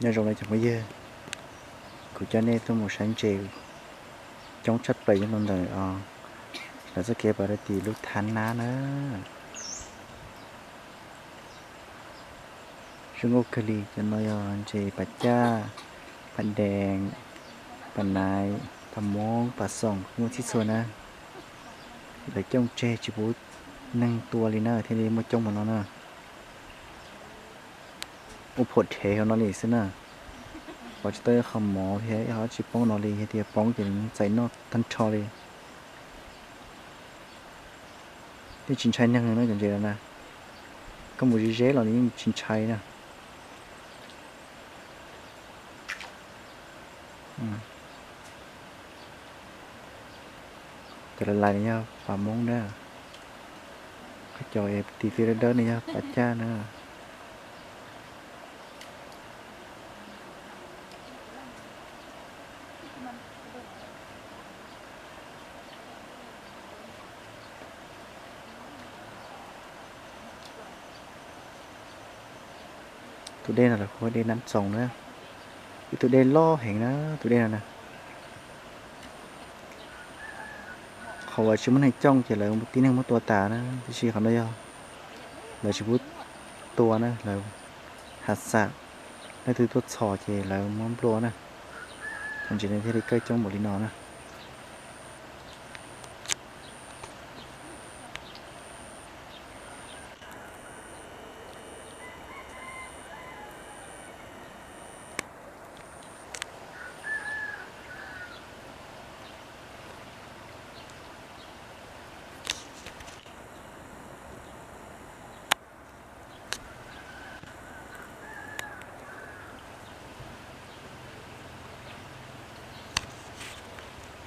Nyob zoo na cov phooj ywg, kuv coj nej tuaj mus saib ntses coob tshaj plaws nyob rau ntawm os, lawv txoj kev pas rau tim lub thab nab na. Zoo nkauj kawg li. Cov no yog ntses pas caj, pas dees, pas naiv, pas moob, pas xoom, muaj txhij txhua na. Lawv coj tseg tsis pub neeg tua li na thiaj li muaj coob hmo no na. Ua phuam dhev hauv no li xwb na. Pov tsis tau ib qho mov thiab ib qho tsis poob no li, yog tias poob ces txais noj tag nrho li. Yeej tsis ntshai neeg na cov ntses no na. Koj mus ze ze los nws yeej tsis ntshai na. Cov lais lais no yog pas moob na. Cov tim fij dawb dawb no yog pas caj na. Tus dej no lawv hu dej Nab Txoos na. Ib tug dej loj heev na, tus dej no na. Qhov uas tsis muaj neeg coj ces lawv tib neeg muab tua tas na, tiam sis qhov no yog lawv tsis pub tua na, lawv has xam, leej twg tuaj txhom ces lawv muab nplua na. Cov ntses no thiaj li kawj coob npaum li no na.